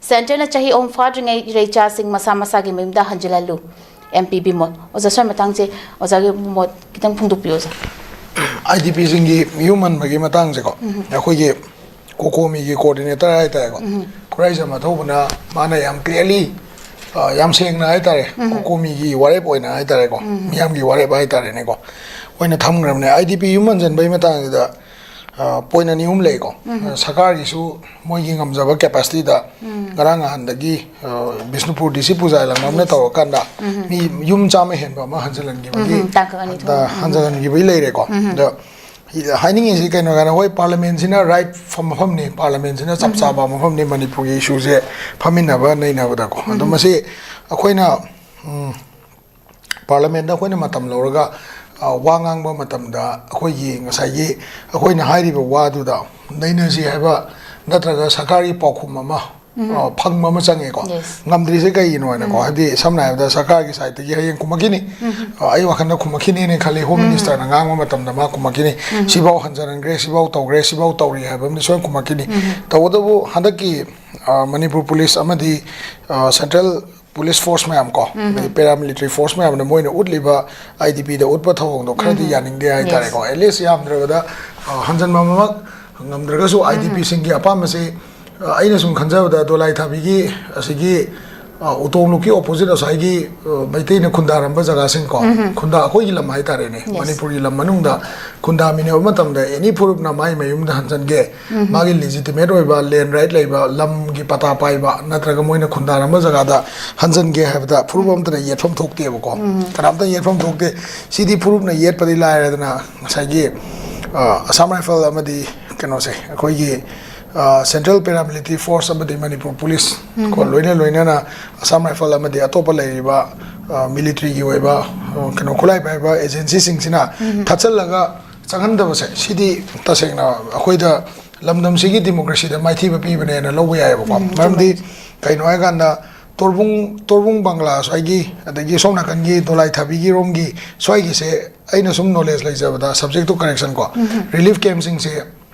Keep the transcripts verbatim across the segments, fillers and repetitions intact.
ꯁꯦꯟꯇꯔꯅ ꯆꯍꯤ ꯑꯍꯨꯝ ꯐꯥꯗ꯭ꯔꯤꯉꯩ ꯏꯔꯩꯆꯥꯁꯤꯡ ꯃꯁꯥ ꯃꯁꯥꯒꯤ ꯃꯌꯨꯝꯗ ꯍꯟꯖꯤꯜꯍꯜꯂꯨ꯫ M P Bimol. ꯑꯣꯖꯥ, ꯁ꯭ꯋꯥꯏ ꯃꯇꯥꯡꯁꯦ ꯑꯣꯖꯥꯒꯤ ꯃꯣꯠ ꯈꯤꯇꯪ ꯐꯣꯡꯗꯣꯛꯄꯤꯌꯨ, ꯑꯣꯖꯥ꯫ ꯑꯥꯏ ꯗꯤ ꯄꯤꯁꯤꯡꯒꯤ ꯌꯨꯝ ꯍꯟꯕꯒꯤ ꯃꯇꯥꯡꯁꯦꯀꯣ, ꯑꯩꯈꯣꯏꯒꯤ ꯀꯣꯀꯣꯃꯤꯒꯤ ꯀꯣꯑꯣꯔꯗꯤꯅꯦꯇꯔ ꯍꯥꯏꯇꯥꯔꯦꯀꯣ, ꯈꯨꯔꯥꯏꯖꯝ ꯑꯊꯧꯕꯅ ꯃꯥꯅ ꯌꯥꯝ ꯀ꯭ꯂꯤꯌꯥꯔꯂꯤ, ꯌꯥꯝ ꯁꯦꯡꯅ ꯍꯥꯏꯇꯥꯔꯦ, ꯀꯣꯀꯣꯃꯤꯒꯤ ꯋꯥꯔꯦꯞ ꯑꯣꯏꯅ ꯍꯥꯏꯇꯥꯔꯦꯀꯣ, ꯃꯤꯌꯥꯝꯒꯤ ꯋꯥꯔꯦꯞ ꯍꯥꯏꯇꯥꯔꯦꯅꯦꯀꯣ, ꯑꯣꯏꯅ ꯊꯝꯈ꯭ꯔꯕꯅꯦ꯫ ꯑꯥꯏ ꯗꯤ ꯄꯤ ꯌꯨꯝ ꯍꯟꯖꯟꯕꯒꯤ ꯃꯇꯥꯡꯁꯤꯗ ꯄꯣꯏꯟ ꯑꯅꯤ ꯑꯍꯨꯝ ꯂꯩꯀꯣ꯫ ꯁꯔꯀꯥꯔꯒꯤꯁꯨ ꯃꯣꯏꯒꯤ ꯉꯝꯖꯕ ꯀꯦꯄꯥꯁꯤꯇꯤꯗ ꯉꯔꯥꯡ ꯅꯍꯥꯟꯗꯒꯤ ꯕꯤꯁꯅꯨꯄꯨꯔ ꯗꯤ ꯁꯤ ꯄꯨꯖꯥ ꯂꯥꯡꯕꯝꯅ ꯇꯧꯔꯀꯥꯟꯗ ꯃꯤ ꯌꯨꯝ ꯆꯥꯝꯃ ꯍꯦꯟꯕ ꯑꯃ ꯍꯟꯖꯤꯜꯍꯟꯈꯤꯕꯒꯤ, ꯎꯝ, ꯇꯥꯡꯀꯛ ꯑꯅꯤ ꯊꯣꯛꯅ꯫ ꯍꯟꯖꯤꯜꯍꯟꯈꯤꯕꯒꯤ ꯂꯩꯔꯦꯀꯣ꯫ ꯑꯗ ꯍꯥꯏꯅꯤꯡꯉꯤꯁꯤ ꯀꯩꯅꯣ ꯍꯥꯏꯅ, ꯍꯣꯏ, ꯄꯥꯔꯂꯤꯌꯥꯃꯦꯟꯁꯤꯅ ꯔꯥꯏꯠ ꯃꯐꯝꯅꯤ, ꯄꯥꯔꯂꯤꯌꯥꯃꯦꯟꯁꯤꯅ ꯆꯞ ꯆꯥꯕ ꯃꯐꯝꯅꯤ ꯃꯅꯤꯄꯨꯔꯒꯤ ꯏꯁꯨꯁꯦ ꯐꯝꯃꯤꯟꯅꯕ ꯅꯩꯅꯕꯗꯀꯣ꯫ ꯑꯗꯣ ꯃꯁꯤ ꯑꯩꯈꯣꯏꯅ, ꯎꯝ, ꯄꯥꯔꯂꯤꯌꯥꯃꯦꯟꯗ ꯑꯩꯈꯣꯏꯅ ꯃꯇꯝ ꯂꯧꯔꯒ, ꯑ, ꯋꯥ ꯉꯥꯡꯕ ꯃꯇꯝꯗ ꯑꯩꯈꯣꯏꯒꯤ ꯉꯁꯥꯏꯒꯤ ꯑꯩꯈꯣꯏꯅ ꯍꯥꯏꯔꯤꯕ ꯋꯥꯗꯨꯗ ꯅꯩꯅꯁꯤ ꯍꯥꯏꯕ ꯅꯠꯇ꯭ꯔꯒ ꯁꯔꯀꯥꯔꯒꯤ ꯄꯥꯎꯈꯨꯝ ꯑꯃ, ꯑ, ꯐꯪꯕ ꯑꯃ ꯆꯪꯉꯦꯀꯣ꯫ Yes. ꯉꯝꯗ꯭ꯔꯤꯁꯦ ꯀꯩꯒꯤꯅꯣ ꯍꯥꯏꯅꯀꯣ, ꯍꯥꯏꯕꯗꯤ ꯁꯝꯅ ꯍꯥꯏꯔꯕꯗ ꯁꯔꯀꯥꯔꯒꯤ ꯁꯥꯏꯠꯇꯒꯤ ꯍꯌꯦꯡ ꯈꯨꯝꯃꯛꯈꯤꯅꯤ꯫ ꯑ, ꯑꯩ ꯋꯥꯈꯜꯗ ꯈꯨꯝꯃꯛꯈꯤꯅꯦꯅ ꯈꯜꯂꯤ, ꯍꯣꯝ ꯃꯤꯅꯤꯁꯇꯔꯅ ꯉꯥꯡꯕ ꯃꯇꯝꯗ ꯃꯥ ꯈꯨꯝꯃꯛꯈꯤꯅꯤ, "ꯁꯤꯐꯥꯎ ꯍꯟꯖꯤꯟꯈ꯭ꯔꯦ, ꯁꯤꯐꯥꯎ ꯇꯧꯈ꯭ꯔꯦ, ꯁꯤꯐꯥꯎ ꯇꯧꯔꯤ" ꯍꯥꯏꯕ ꯑꯃꯗꯤ ꯁꯣꯏꯅ ꯈꯨꯝꯃꯛꯈꯤꯅꯤ꯫ ꯇꯧꯕꯇꯕꯨ ꯍꯟꯗꯛꯀꯤ, ꯑ, ꯃꯅꯤꯄꯨꯔ ꯄꯨꯂꯤꯁ ꯑꯃꯗꯤ, ꯑ, ꯁꯦꯟꯇ꯭ꯔꯦꯜ ꯄꯨꯂꯤꯁ ꯐꯣꯔꯁ ꯃꯌꯥꯝ ꯀꯣ, ꯑꯗꯩ ꯄꯦꯔꯥꯃꯤꯂꯤꯇꯔꯤ ꯐꯣꯔꯁ ꯃꯌꯥꯝꯅ ꯃꯣꯏꯅ ꯎꯠꯂꯤꯕ, ꯑꯥꯏ ꯗꯤ ꯄꯤꯗ ꯎꯠꯄ ꯊꯧꯑꯣꯡꯗꯣ ꯈꯔꯗꯤ ꯌꯥꯅꯤꯡꯗꯦ ꯍꯥꯏꯇꯥꯔꯦꯀꯣ꯫ ꯑꯦꯠꯂꯤꯁ ꯌꯥꯝꯗ꯭ꯔꯕꯗ, ꯑ, ꯍꯟꯖꯟꯕꯃꯛ ꯉꯝꯗ꯭ꯔꯒꯁꯨ, ꯑꯥꯏ ꯗꯤ ꯄꯤꯁꯤꯡꯒꯤ ꯑꯄꯥꯝꯕꯁꯤ, ꯑ, ꯑꯩꯅ ꯁꯨꯝ ꯈꯟꯖꯕꯗ ꯗꯣꯂꯥꯏ ꯊꯥꯕꯤꯒꯤ ꯑꯁꯤꯒꯤ, ꯑ, ꯎꯇꯣꯡꯂꯨꯞꯀꯤ ꯑꯣꯄꯣꯖꯤꯠ ꯉꯁꯥꯏꯒꯤ, ꯑ, ꯃꯩꯇꯩꯅ ꯈꯨꯟꯗꯥꯔꯝꯕ ꯖꯒꯥꯁꯤꯡ ꯀꯣ, ꯈꯨꯟꯗꯥ, ꯑꯩꯈꯣꯏꯒꯤ ꯂꯝ ꯍꯥꯏꯇꯥꯔꯦꯅꯦ, Yes. ꯃꯅꯤꯄꯨꯔꯒꯤ ꯂꯝ ꯃꯅꯨꯡꯗ ꯈꯨꯟꯗꯥꯃꯤꯟꯅꯕ ꯃꯇꯝꯗ ꯑꯦꯅꯤ ꯐꯨꯔꯨꯞꯅ ꯃꯥꯒꯤ ꯃꯌꯨꯝꯗ ꯍꯟꯖꯟꯒꯦ, ꯃꯥꯒꯤ ꯂꯤꯖꯤꯇꯤꯃꯦꯠ ꯑꯣꯏꯕ ꯂꯦꯟ ꯔꯥꯏꯠ ꯂꯩꯕ, ꯂꯝꯒꯤ ꯄꯇꯥ ꯄꯥꯏꯕ ꯅꯠꯇ꯭ꯔꯒ ꯃꯣꯏꯅ ꯈꯨꯟꯗꯥꯔꯝꯕ ꯖꯒꯥꯗ ꯍꯟꯖꯟꯒꯦ ꯍꯥꯏꯕꯗ ꯐꯨꯔꯨꯞ ꯑꯃꯠꯇꯅ ꯌꯦꯠꯐꯝ ꯊꯣꯛꯇꯦꯕꯀꯣ꯫ ꯀꯅꯥꯝꯇ ꯌꯦꯠꯐꯝ ꯊꯣꯛꯇꯦ꯫ ꯁꯤꯗꯤ ꯐꯨꯔꯨꯞꯅ ꯌꯦꯠꯄꯗꯤ ꯂꯥꯏꯔꯗꯅ, ꯉꯁꯥꯏꯒꯤ, ꯑ, ꯑꯁꯥꯝ ꯔꯥꯏꯐꯜ ꯑꯃꯗꯤ ꯀꯩꯅꯣꯁꯦ, ꯑꯩꯈꯣꯏꯒꯤ, ꯑ, ꯁꯦꯟꯇ꯭ꯔꯦꯜ ꯄꯦꯔꯥꯃꯤꯂꯤꯇꯔꯤ ꯐꯣꯔꯁ ꯑꯃꯗꯤ ꯃꯅꯤꯄꯨꯔ ꯄꯨꯂꯤꯁ ꯀꯣ, ꯂꯣꯏꯅ ꯂꯣꯏꯅꯅ ꯑꯁꯥꯝ ꯔꯥꯏꯐꯜ ꯑꯃꯗꯤ ꯑꯇꯣꯞꯄ ꯂꯩꯔꯤꯕ, ꯑ, ꯃꯤꯂꯤꯇꯔꯤꯒꯤ ꯑꯣꯏꯕ, ꯑ, ꯀꯩꯅꯣ, ꯈꯨꯠꯂꯥꯏ ꯄꯥꯏꯕ ꯑꯦꯖꯦꯟꯁꯤꯁꯤꯡꯁꯤꯅ ꯊꯠꯆꯜꯂꯒ ꯆꯪꯍꯟꯗꯕꯁꯦ, ꯁꯤꯗꯤ ꯇꯁꯦꯡꯅ ꯑꯩꯈꯣꯏꯗ, ꯂꯝꯗꯝꯁꯤꯒꯤ ꯗꯤꯃꯣꯀ꯭ꯔꯦꯁꯤꯗ ꯃꯥꯏꯊꯤꯕ ꯄꯤꯕꯅꯦꯅ ꯂꯧꯕ ꯌꯥꯏꯑꯕꯀꯣ꯫ ꯎꯝ, ꯃꯔꯝꯗꯤ ꯆꯨꯝꯃꯦ꯫ ꯀꯩꯅꯣ ꯍꯥꯏꯀꯥꯟꯗ, ꯇꯣꯔꯕꯨꯡ, ꯇꯣꯔꯕꯨꯡ ꯕꯪꯒ꯭ꯂꯥ ꯁ꯭ꯋꯥꯏꯒꯤ, ꯑꯗꯒꯤ ꯁꯣꯝ ꯅꯥꯀꯟꯒꯤ ꯗꯣꯂꯥꯏ ꯊꯥꯕꯤꯒꯤꯔꯣꯝꯒꯤ ꯁ꯭ꯋꯥꯏꯒꯤꯁꯦ, ꯑꯩꯅ ꯁꯨꯝ ꯅꯣꯂꯦꯖ ꯂꯩꯖꯕꯗ, subject to correction ꯀꯣ, ꯔꯤꯂꯤꯐ ꯀꯦꯝꯞꯁꯤꯡꯁꯦ,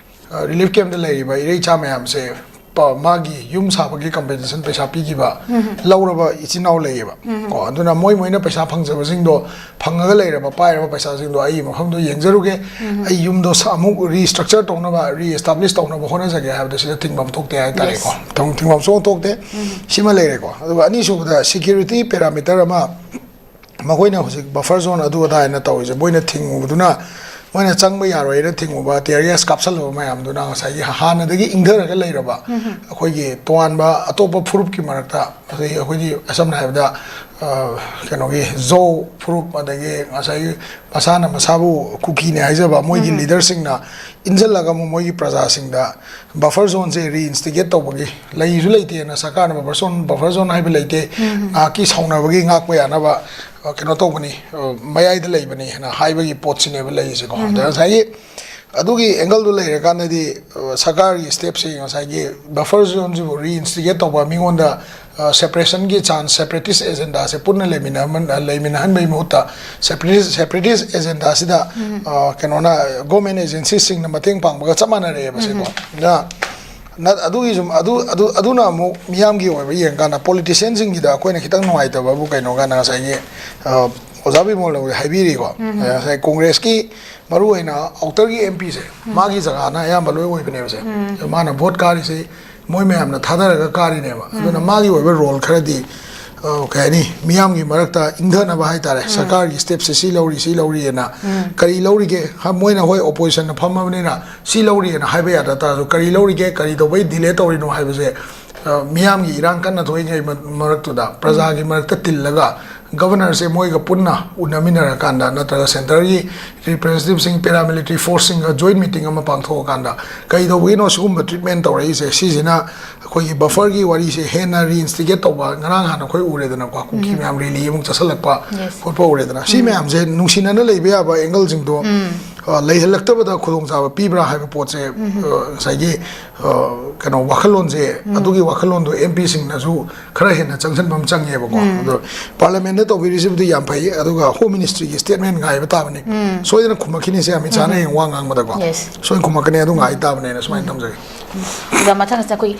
ꯑ, ꯔꯤꯂꯤꯐ ꯀꯦꯝꯞꯇ ꯂꯩꯔꯤꯕ ꯏꯔꯩꯆꯥ ꯃꯌꯥꯝꯁꯦ ꯄ- ꯃꯥꯒꯤ ꯌꯨꯝ ꯁꯥꯕꯒꯤ ꯀꯝꯄꯦꯟꯁꯦꯁꯟ ꯄꯩꯁꯥ ꯄꯤꯈꯤꯕ ꯂꯧꯔꯕ ꯏꯆꯤꯟ ꯏꯅꯥꯎ ꯂꯩꯌꯦꯕ꯫ ꯀꯣ, ꯑꯗꯨꯅ ꯃꯣꯏ ꯃꯣꯏꯅ ꯄꯩꯁꯥ ꯐꯪꯖꯕꯁꯤꯡꯗꯣ, ꯐꯪꯉꯒ ꯂꯩꯔꯕ, ꯄꯥꯏꯔꯕ ꯄꯩꯁꯥꯁꯤꯡꯗꯣ ꯑꯩ ꯃꯐꯝꯗꯣ ꯌꯦꯡꯖꯔꯨꯒꯦ, ꯑꯩ ꯌꯨꯝꯗꯣ ꯁ- ꯑꯃꯨꯛ ꯔꯤꯁꯇ꯭ꯔꯛꯆꯔ ꯇꯧꯅꯕ, ꯔꯤꯑꯦꯁꯇꯥꯕ꯭ꯂꯤꯁ ꯇꯧꯅꯕ ꯍꯣꯠꯅꯖꯒꯦ ꯍꯥꯏꯕꯗ ꯁꯤꯗ ꯊꯤꯡꯐꯝ ꯊꯣꯛꯇꯦ ꯍꯥꯏꯇꯥꯔꯦꯀꯣ꯫ ꯊꯤꯡ- ꯊꯤꯡꯐꯝ ꯁꯨꯡꯊꯣꯛ ꯊꯣꯛꯇꯦ꯫ ꯁꯤꯃ ꯂꯩꯔꯦꯀꯣ꯫ ꯑꯗꯨꯒ ꯑꯅꯤꯁꯨꯕꯗ ꯁꯦꯀ꯭ꯌꯨꯔꯤꯇꯤ ꯄꯦꯔꯥꯃꯤꯇꯔ ꯑꯃ, ꯃꯈꯣꯏꯅ ꯍꯧꯖꯤꯛ ꯕꯐꯔ ꯖꯣꯟ ꯑꯗꯨ ꯑꯗꯥ ꯍꯥꯏꯅ ꯇꯧꯔꯤꯁꯦ, ꯃꯣꯏꯅ ꯊꯤꯡꯉꯨꯕꯗꯨꯅ, ꯃꯣꯏꯅ ꯆꯪꯕ ꯌꯥꯔꯣꯏꯅ ꯊꯤꯡꯉꯨꯕ, ꯇꯤꯌꯔ ꯒ꯭ꯌꯥꯁ ꯀꯥꯞꯁꯜꯂꯨꯕ ꯃꯌꯥꯝꯗꯨꯅ ꯉꯁꯥꯏꯒꯤ ꯍꯥꯟꯅꯗꯒꯤ ꯏꯪꯊꯔꯒ ꯂꯩꯔꯕ ꯑꯩꯈꯣꯏꯒꯤ ꯇꯣꯉꯥꯟꯕ ꯑꯇꯣꯞꯄ ꯐꯨꯔꯨꯞꯀꯤ ꯃꯔꯛꯇ, ꯑꯗꯩ ꯑꯩꯈꯣꯏꯒꯤ ꯁꯝꯅ ꯍꯥꯏꯔꯕꯗ, ꯑ, ꯀꯩꯅꯣꯒꯤ ꯖꯣ ꯐꯨꯔꯨꯞ, ꯑꯗꯒꯤ ꯉꯁꯥꯏꯒꯤ ꯃꯁꯥꯅ ꯃꯁꯥꯕꯨ ꯀꯨꯀꯤꯅꯦ ꯍꯥꯏꯖꯕ ꯃꯣꯏꯒꯤ ꯂꯤꯗꯔꯁꯤꯡꯅ ꯏꯟꯁꯤꯜꯂꯒ ꯑꯃꯨꯛ ꯃꯣꯏꯒꯤ ꯄ꯭ꯔꯖꯥꯁꯤꯡꯗ ꯕꯐꯔ ꯖꯣꯟꯁꯦ ꯔꯤꯏꯟꯁꯇꯤꯒꯦꯠ ꯇꯧꯕꯒꯤ ꯂꯩꯁꯨ ꯂꯩꯇꯦꯅ ꯁꯔꯀꯥꯔꯅ ꯕꯐꯔ ꯖꯣꯟ, ꯕꯐꯔ ꯖꯣꯟ ꯍꯥꯏꯕ ꯂꯩꯇꯦ, ꯉꯥꯏꯍꯥꯛꯀꯤ ꯁꯥꯎꯅꯕꯒꯤ ꯉꯥꯛꯄ ꯌꯥꯅꯕ, ꯑ, ꯀꯩꯅꯣ ꯇꯧꯕꯅꯤ, ꯑ, ꯃꯌꯥꯏꯗ ꯂꯩꯕꯅꯤ ꯍꯥꯏꯅ ꯍꯥꯏꯕꯒꯤ ꯄꯣꯠꯁꯤꯅꯦꯕ ꯂꯩꯔꯤꯁꯦꯀꯣ꯫ ꯑꯗ ꯉꯁꯥꯏꯒꯤ ꯑꯗꯨꯒꯤ ꯑꯦꯡꯒꯜꯗꯨ ꯂꯩꯔꯀꯥꯟꯗꯗꯤ, ꯑ, ꯁꯔꯀꯥꯔꯒꯤ ꯁ꯭ꯇꯦꯞꯁꯤ ꯉꯁꯥꯏꯒꯤ ꯕꯐꯔ ꯖꯣꯟꯁꯤꯕꯨ ꯔꯤꯏꯟꯁꯇꯤꯒꯦꯠ ꯇꯧꯕ, ꯃꯤꯉꯣꯟꯗ, ꯑ, ꯁꯦꯄꯔꯦꯁꯟꯒꯤ ꯆꯥꯟꯁ, ꯁꯦꯄꯔꯦꯇꯤꯁ ꯑꯦꯖꯦꯟꯗꯥꯁꯦ ꯄꯨꯟꯅ ꯂꯩꯃꯤꯟꯅꯍꯟ-, ꯂꯩꯃꯤꯟꯅꯍꯟꯕꯒꯤ ꯃꯍꯨꯠꯇ ꯁꯦꯄꯔꯦꯇꯤꯁ, ꯁꯦꯄꯔꯦꯇꯤꯁ ꯑꯦꯖꯦꯟꯗꯥꯁꯤꯗ, ꯑ, ꯀꯩꯅꯣꯅ, ꯒꯣꯔꯃꯦꯟ ꯑꯦꯖꯦꯟꯁꯤꯁꯤꯡꯅ ꯃꯇꯦꯡ ꯄꯥꯡꯕꯒ ꯆꯞ ꯃꯥꯟꯅꯔꯛꯑꯦꯕ ꯁꯤꯀꯣ꯫ ꯑꯗꯨꯅ ꯅ-, ꯑꯗꯨꯒꯤꯁꯨ, ꯑꯗꯨ, ꯑꯗꯨ, ꯑꯗꯨꯅ ꯑꯃꯨꯛ ꯃꯤꯌꯥꯝꯒꯤ ꯑꯣꯏꯕ ꯌꯦꯡꯀꯥꯟꯗ ꯄꯣꯂꯤꯇꯤꯁꯤꯌꯟꯁꯤꯡꯒꯤꯗ ꯑꯩꯈꯣꯏꯅ ꯈꯤꯇꯪ ꯅꯨꯡꯉꯥꯏꯇꯕꯕꯨ ꯀꯩꯅꯣ ꯀꯥꯟꯗ ꯉꯁꯥꯏꯒꯤ, ꯑ, ꯑꯣꯖꯥ ꯕꯤꯃꯣꯜꯅ ꯍꯧꯖꯤꯛ ꯍꯥꯏꯕꯤꯔꯤꯀꯣ꯫ ꯉꯁꯥꯏ ꯀꯣꯡꯒ꯭ꯔꯦꯁꯀꯤ ꯃꯔꯨ ꯑꯣꯏꯅ ꯑꯥꯎꯇꯔꯒꯤ ꯑꯦꯝ ꯄꯤꯁꯦ, ꯃꯥꯒꯤ ꯖꯒꯥꯅ ꯑꯌꯥꯝꯕ ꯂꯣꯏ ꯑꯣꯏꯕꯅꯦꯕꯁꯦ꯫ ꯑꯗꯣ ꯃꯥꯅ ꯚꯣꯠ ꯀꯥꯔꯤꯁꯦ ꯃꯣꯏ ꯃꯌꯥꯝꯅ ꯊꯥꯗꯔꯒ ꯀꯥꯔꯤꯅꯦꯕ꯫ ꯑꯗꯨꯅ ꯃꯥꯒꯤ ꯑꯣꯏꯕ ꯔꯣꯜ ꯈꯔꯗꯤ, ꯑ, ꯀꯩ ꯍꯥꯏꯅꯤ, ꯃꯤꯌꯥꯝꯒꯤ ꯃꯔꯛꯇ ꯏꯪꯊꯅꯕ ꯍꯥꯏꯇꯥꯔꯦ꯫ ꯁꯔꯀꯥꯔꯒꯤ ꯁ꯭ꯇꯦꯞꯁꯦ ꯁꯤ ꯂꯧꯔꯤ, ꯁꯤ ꯂꯧꯔꯤꯑꯅ ꯀꯔꯤ ꯂꯧꯔꯤꯒꯦ? ꯍ-, ꯃꯣꯏꯅ ꯍꯣꯏ ꯑꯣꯄꯣꯖꯤꯁꯟꯗ ꯐꯝꯃꯕꯅꯤꯅ ꯁꯤ ꯂꯧꯔꯤꯑꯅ ꯍꯥꯏꯕ ꯌꯥꯗ ꯇꯥꯔꯁꯨ ꯀꯔꯤ ꯂꯧꯔꯤꯒꯦ, ꯀꯔꯤ ꯇꯧꯕꯩ ꯗꯤꯂꯦ ꯇꯧꯔꯤꯅꯣ ꯍꯥꯏꯕꯁꯦ, ꯑ, ꯃꯤꯌꯥꯝꯒꯤ ꯏꯔꯥꯡ ꯀꯟꯅ ꯊꯣꯛꯏꯉꯩ ꯃ-, ꯃꯔꯛꯇꯨꯗ ꯄ꯭ꯔꯖꯥꯒꯤ ꯃꯔꯛꯇ ꯇꯤꯜꯂꯒ ꯒꯕꯔꯅꯔꯁꯦ ꯃꯣꯏꯒ ꯄꯨꯟꯅ ꯎꯅꯃꯤꯟꯅꯔꯀꯥꯟꯗ ꯅꯠꯇ꯭ꯔꯒ ꯁꯦꯟꯇꯔꯒꯤ ꯔꯤꯄ꯭ꯔꯦꯖꯦꯟꯇꯦꯇꯤꯚꯁꯤꯡ, ꯄꯦꯔꯥꯃꯤꯂꯤꯇꯔꯤ ꯐꯣꯔꯁꯁꯤꯡꯒ ꯖꯣꯏꯟ ꯃꯤꯇꯤꯡ ꯑꯃ ꯄꯥꯡꯊꯣꯛꯑꯀꯥꯟꯗ ꯀꯩꯗꯧꯕꯒꯤꯅꯣ ꯁꯤꯒꯨꯝꯕ ꯇ꯭ꯔꯤꯠꯃꯦꯟ ꯇꯧꯔꯛꯏꯁꯦ? ꯁꯤꯁꯤꯅ ꯑꯩꯈꯣꯏꯒꯤ ꯕꯐꯔꯒꯤ ꯋꯥꯔꯤꯁꯦ ꯍꯦꯟꯅ ꯔꯤꯏꯟꯁꯇꯤꯒꯦꯠ ꯇꯧꯕ, ꯉꯔꯥꯡ ꯍꯥꯟꯅ ꯑꯩꯈꯣꯏ ꯎꯔꯦꯗꯅꯀꯣ, ꯀꯨꯀꯤ ꯃꯌꯥꯝ ꯔꯦꯂꯤ ꯑꯃꯨꯛ ꯆꯠꯁꯜꯂꯛꯄ ꯈꯣꯠꯄ ꯎꯔꯦꯗꯅ꯫ ꯁꯤ ꯃꯌꯥꯝꯁꯦ ꯅꯨꯡꯁꯤꯅꯅ ꯂꯩꯕ ꯌꯥꯕ ꯑꯦꯡꯒꯜꯁꯤꯡꯗꯣ, ꯑ, ꯂꯩꯍꯜꯂꯛꯇꯕꯗ ꯈꯨꯗꯣꯡꯆꯥꯕ ꯄꯤꯕ꯭ꯔꯥ ꯍꯥꯏꯕ ꯄꯣꯠꯁꯦ, ꯑ, ꯉꯁꯥꯏꯒꯤ, ꯑ, ꯀꯩꯅꯣ, ꯋꯥꯈꯜꯂꯣꯟꯁꯦ, ꯑꯗꯨꯒꯤ ꯋꯥꯈꯜꯂꯣꯟꯗꯣ ꯑꯦꯝ ꯄꯤꯁꯤꯡꯅꯁꯨ ꯈꯔ ꯍꯦꯟꯅ ꯆꯪꯁꯤꯟꯕ ꯑꯃ ꯆꯪꯉꯦꯕꯀꯣ꯫ ꯑꯗꯣ ꯄꯥꯔꯂꯤꯌꯥꯃꯦꯟꯗ ꯇꯧꯕꯤꯔꯤꯁꯤꯕꯨꯗꯤ ꯌꯥꯝ ꯐꯩ, ꯑꯗꯨꯒ ꯍꯣꯝ ꯃꯤꯅꯤꯁꯇ꯭ꯔꯤꯒꯤ ꯁ꯭ꯇꯦꯠꯃꯦꯟ ꯉꯥꯏꯕ ꯇꯥꯕꯅꯤ꯫ ꯁꯣꯏꯗꯅ ꯈꯨꯝꯃꯛꯈꯤꯅꯤꯁꯦ ꯑꯃꯤꯠ ꯁꯥꯍꯅ ꯍꯌꯦꯡ ꯋꯥ ꯉꯥꯡꯕꯗꯀꯣ꯫ ꯁꯣꯏꯗꯅ ꯈꯨꯝꯃꯛꯀꯅꯤ, ꯑꯗꯨ ꯉꯥꯏ ꯇꯥꯕꯅꯦꯅ ꯁꯨꯃꯥꯏꯅ ꯊꯝꯖꯒꯦ꯫ ꯑꯗꯨꯒ ꯃꯊꯪꯁꯤꯗ ꯑꯩꯈꯣꯏ